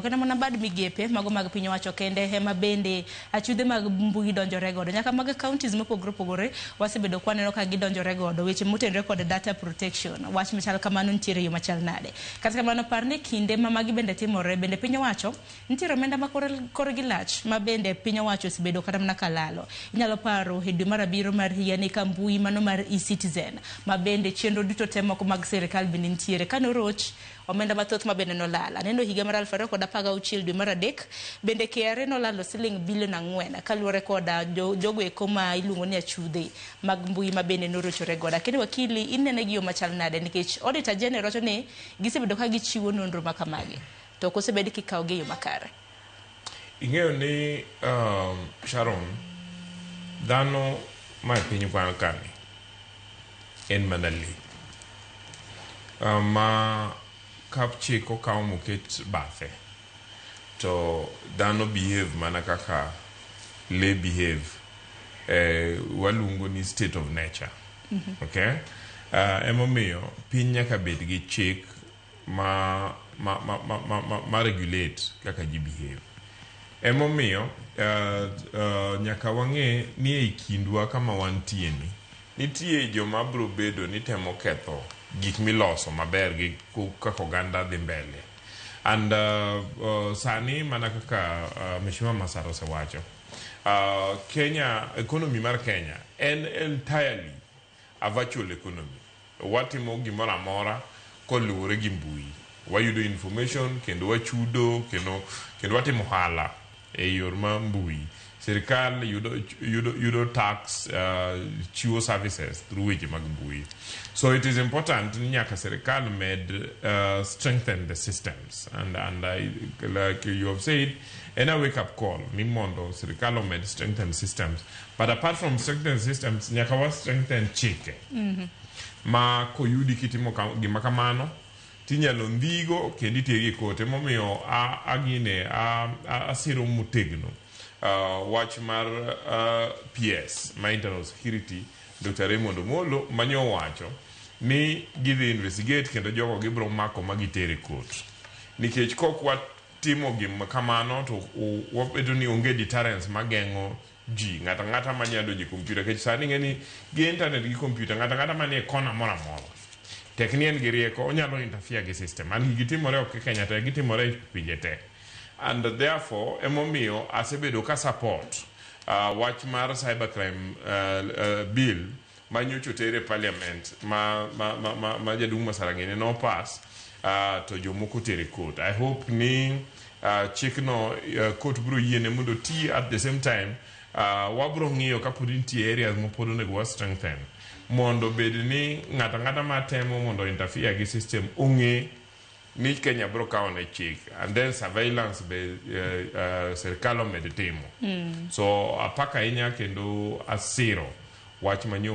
Kata mana bad migepe mago mag piny owacho kende ema bende achudhe mag mbui donjore godo. Nyaka mag counties mopogore opogore wasebedo kwaneno ka gidonjore godo. Weche motenore kod data protection, wach machal kamano nitiere yo machal nade? Kata kamano par ni kinde ma magi bende timore, bende piny owacho nitiere omenda ma korgi lach ma bende piny owacho osebedo kata mana kalalo. Inyalo paro e dwe mar abiriyo mar higani ka mbui mano mar e-Citizen ma bende chenro duto te moko mag sirikal bende nitiere. Kane oroch omenda mathoth ma bende nolal. Aneno higa mar 2016 dwe mar adek bende KRA nolalo siling bilion 4 kaluwore koda jogo eko ma iluongo ni achudhe mag mbui ma bende norochore godo. Akeni wakili inene gi yo machal nade nikech Auditor General wacho ni gisebedo ka gichiwo nonro ma kamagi to ok osebed kikawogi e yo makare. Ing'eyo ni Sharon, dhano ma e piny kani en mana lee. Ma ka chik okaw moket bathe to dhano behave mana kaka lee behave. Waluongo ni state of nature. Okay? Emomiyo piny nyaka bed gi chik ma regulate kaka ji behave. Emomiyo nyaka wang'e ni ei kindwa kama wantie ni nitie joma biro bedo ni temo ketho gik miloso maber gi kaka oganda dhi mbele. And sani mana kaka Mheshimiwa Masara osewacho, Kenya, economy mar Kenya en entirely a virtual economy. Watimo gimoro amora koluwore gi mbui. Wayudo information kendo wachudo kendo watimo ohala e yor ma mbui. Sirikal yudo tax, chiwo services through weche mag mbui. So it is important ni nyaka sirikal med strengthen the systems. And I, like you have said, en a wake up call ni mondo sirikal omed strengthen systems. But apart from strengthen systems, nyaka wa strengthen chike. Ma koyudi kitimo gima kamano, tinyalo ndhigo kendo iteri e court. Emomiyo agine asiro motegno wach mar PS ma Internal Security Dr. Raymond Omolo manyo owacho ni gidhi investigate kendo jogo gibiro mako ma gitere court. Nikech kok watimo gima kamano to wabedo ni onge deterrence mageng'o ji ng'ato ang'ata manyalo donjo e computer nikech sani ing'e ni gi internet gi computer ng'ato ang'ata manie kona moro amora tek ni en gi rieko onyalo interfere gi system and gigi timore ok e Kenya te gitimore e pinje te and therefore emomiyo asebedo ka support wach mar cybercrime bill manyocha oter e parliament ma jaduong' Masara ng'ene no pass to jomoko otere court. I hope ni chikno court biro yiene mondo oti at the same time wabiro ng'iyo kapod nitie areas mapod onego wa strengthen mondo bed ni ng'ato ang'ata matemo mondo interfere gi system ong'e ni Kenya biro kawo ne chik and then surveillance be sirikal omed timo. So apako ahinya kendo asiro wach manyo